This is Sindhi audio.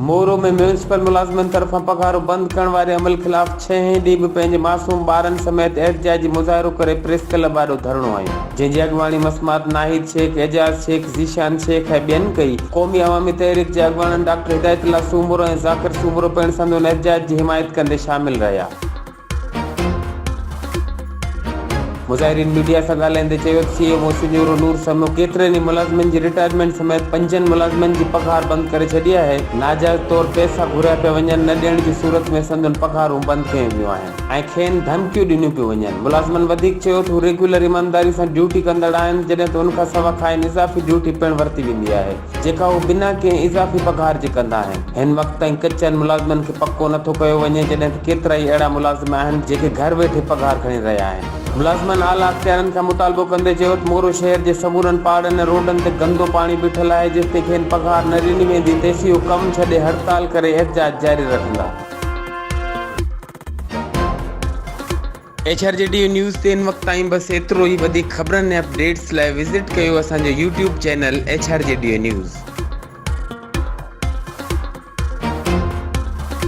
مورو ۾ ميونسپل ملازمن طرفان پگهارون بند ڪرڻ واري عمل خلاف ڇهين ڏينهن به پنهنجي معصوم ٻارن سميت احتجاجي مظاهرو ڪري پريس ڪلب آڏو ڌرڻو هنيو، جنهن جي اڳواڻي مسمات ناهيد شيخ، اعجاز شيخ، ذيشان شيخ ۽ ٻين ڪئي. قومي عوامي تحريڪ جي اڳواڻن ڊاڪٽر هدايت الله سومرو ۽ ذاڪر سومرو پڻ سندن احتجاج جي حمايت ڪندي شامل رهيا. مظاهرين ميڊيا سان ڳالهائيندي چيو ته سي ايم او سنجهورو نور سمو ڪيترن ئي ملازمن جي رٽائرمينٽ سميت پنجن ملازمن جي پگهار بند ڪري ڇڏي آهي، ناجائز طور پئسا گهريا پيا وڃن، نه ڏيڻ جي صورت ۾ سندن پگهارون بند ڪيون ويون آهن ۽ کين ڌمڪيون ڏنيون پيون وڃن. ملازمن وڌيڪ چيو ته هو ريگيولر ايمانداري سان ڊيوٽي ڪندڙ آهن، جڏهن ته ان کان سوا کانئن اضافي ڊيوٽي پڻ ورتي ويندي آهي. جيڪا هو بنا ڪنهن اضافي پگهار جي ڪندا آهن. هن وقت تائين ڪچن ملازمن کي پڪو نٿو ڪيو وڃي جڏهن ته ڪيترائي اهڙا ملازم آهن جيڪي گهر ويٺي پگهار کڻي رهيا آهن. ملازمن اعليٰ اختيارين کان مطالبو ڪندي چيو ته مورو شهر جي سمورن پاڙن ۽ روڊن تي گندو پاڻي بيٺل آهي جيستائين کين پگهار نه ڏني ويندي تيسين هو ڪم ڇڏي هڙتال ڪري احتجاج جاري رکندا. H R G D news تي هن وقت تائين بس ايترو ئي وڌيڪ خبرن ۽ اپڊيٽس لاء وزٽ ڪيو اسان جو YouTube channel H R G D news.